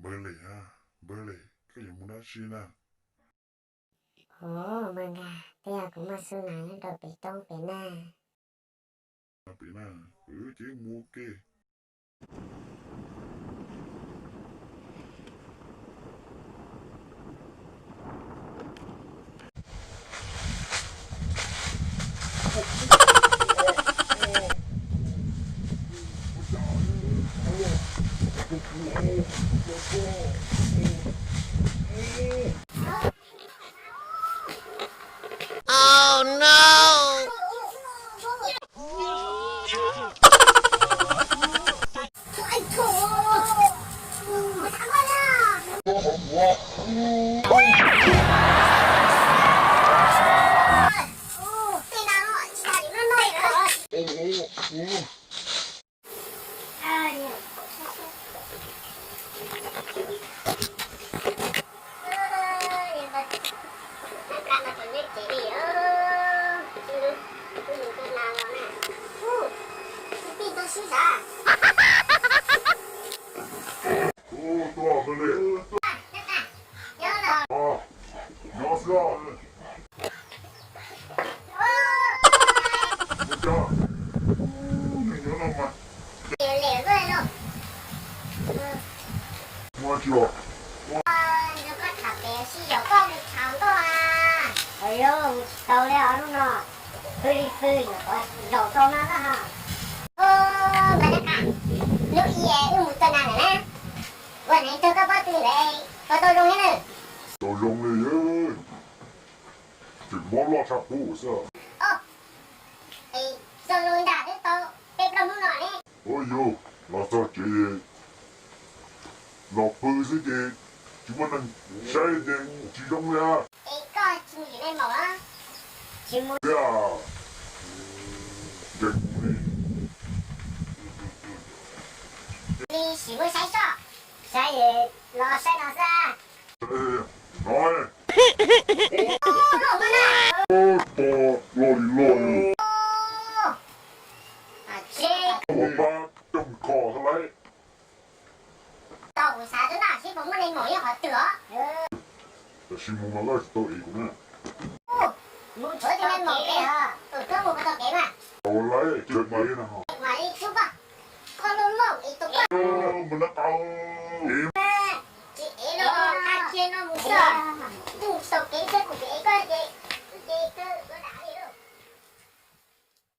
Npawg Lis, Npawg Lis, koj yuav mus dab tsi na? Ua, mas nkag, twb yog kuv muaj xub nas nyob rau pem toob pem na. Pem na, ces mus ke. Ua, koj tham pem sib yaum koj mus tham nkauj a. Aws, mus tsis tau li os hnub no. Pw li pw, zaum tau na na ha. Ub, Npawg Nab Qa, hnub ib wb mus txog na lawm na. Ua neeg txog koj pob tw ntawd puas tau zoo thiab na? Tau zoo li, tseem mob loj tshaj qub xwb. Ub, es txog zoo li ntawd twb tau peb plaub hnub no ne. Ua yus, los txog tsev es los pw xwb ces tsis muaj neeg saib ces tsis zoo li. Es koj tsis mus sim neeg maum los? Tsis mus thiab. Nkees kuv li. Li sim mus saib soj. Saib es los saib no xwb. No. Tos loj li loj li. Ua pab coj mus kho xwb lauj. Tau kuv xav twb noj sib puas muaj neeg maum nyob qhov twg os. Tam sis mus mas lawv tsis tau ev kuv na. Mus tshuav tus neeg maum pem, tus koj mus puas tau kev mas. Tau lawm, tsis tau kev na ho. Mam li tub poj, koj loj loj es tus koj. Mus na tau. Tsis ev los qab kiag no mus xwb. Twb tsis tau kev xwb kuv pem ev koj ces, ces koj